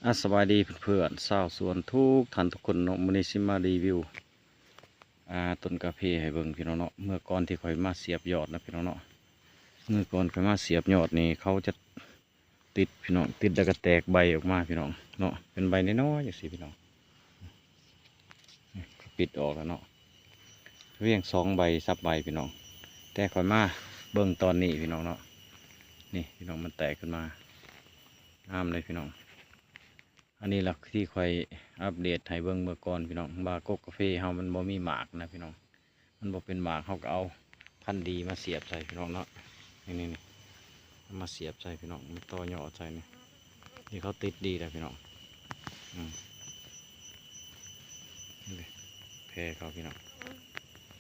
ອາ ສະບາຍດີເພື່ອນໆ ຊາວສວນທຸກທ່ານທຸກຄົນເນາະ. ມື້ນີ້ຊິມາຣີວິວ ອາ ຕົ້ນກາເຟໃຫ້ເບິ່ງພີ່ນ້ອງເນາະ. ເມື່ອກ່ອນທີ່ຂ້ອຍມາສຽບຍອດນະພີ່ນ້ອງເນາະ ເມື່ອກ່ອນຂ້ອຍມາສຽບຍອດນີ້ ເຂົາຈະຕິດພີ່ນ້ອງ ຕິດແລ້ວກໍແຕກໃບອອກມາພີ່ນ້ອງເນາະ ເປັນໃບນ້ອຍໆຈັ່ງຊີ້ພີ່ນ້ອງ. ນີ້ ເຂົາປິດອອກແລ້ວເນາະ ພຽງສອງໃບສາມໃບພີ່ນ້ອງ. ແຕ່ຂ້ອຍມາເບິ່ງຕອນນີ້ພີ່ນ້ອງເນາະ ນີ້ພີ່ນ້ອງ ມັນແຕກຂຶ້ນມາ ງາມເລີຍພີ່ນ້ອງ. ອັນນີ້ລະທີ່ຂ້ອຍອັບເດດໃຫ້ເບິ່ງເມື່ອກ່ອນພີ່ນ້ອງ ວ່າກົກກາເຟເຮົາມັນບໍ່ມີໝາກນະພີ່ນ້ອງ ມັນບໍ່ເປັນໝາກ ເຮົາກໍເອົາພັນດີມາສຽບໃສ່ພີ່ນ້ອງເນາະ. ນີ້ໆໆ ເອົາມາສຽບໃສ່ພີ່ນ້ອງ ມັນຕໍ່ຍໍໃສ່ນີ້ ນີ້ເຂົາຕິດດີແລ້ວພີ່ນ້ອງ. ອືມ ນີ້ເດ້ ແພເຂົາພີ່ນ້ອງ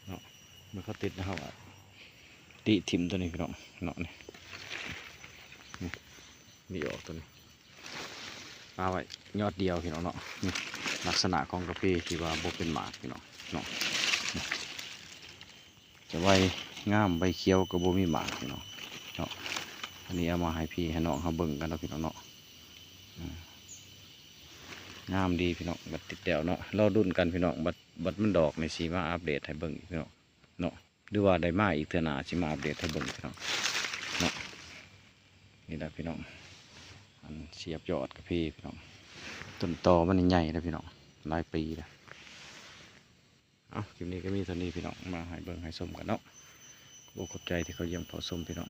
ເນາະ ເມື່ອເຂົາຕິດແລ້ວ ເຮົາກໍຕິຖິ້ມຕົວນີ້ພີ່ນ້ອງເນາະ. ນີ້ ນີ້ ນີ້ອອກຕົວນີ້ ປາໄວ້ຍອດດຽວພີ່ນ້ອງເນາະ. ນີ້ລັກສະນະຂອງກາເຟທີ່ວ່າບໍ່ເປັນໝາກພີ່ນ້ອງເນາະ ນີ້ ຈະໃບງາມ ໃບຂຽວກໍບໍ່ມີໝາກພີ່ນ້ອງເນາະ. ອັນນີ້ເອົາມາໃຫ້ພີ່ໃຫ້ນ້ອງເຮົາເບິ່ງກັນເນາະພີ່ນ້ອງເນາະ. ອືມ ງາມດີພີ່ນ້ອງ ບັດຕິດແລ້ວເນາະ ລໍລຸ້ນກັນພີ່ນ້ອງ ບັດ ບັດມັນດອກນີ້ຊິມາອັບເດດໃຫ້ເບິ່ງອີກພີ່ນ້ອງເນາະ ຫຼືວ່າໄດ້ມາອີກເທື່ອໜ້າຊິມາອັບເດດໃຫ້ເບິ່ງພີ່ນ້ອງເນາະ. ນີ້ແຫຼະພີ່ນ້ອງ ອັນສຽບຍອດກາເຟພີ່ນ້ອງ ຕົ້ນຕໍມັນໃຫຍ່ແລ້ວພີ່ນ້ອງ ຫຼາຍປີແລ້ວ. ເອົາ ຄລິບນີ້ກໍມີເທົ່ານີ້ພີ່ນ້ອງ ມາໃຫ້ເບິ່ງໃຫ້ຊົມກັນເນາະ. ຂອບອົກຂອບໃຈທີ່ເຂົ້າຢ້ຽມເຂົ້າຊົມພີ່ນ້ອງ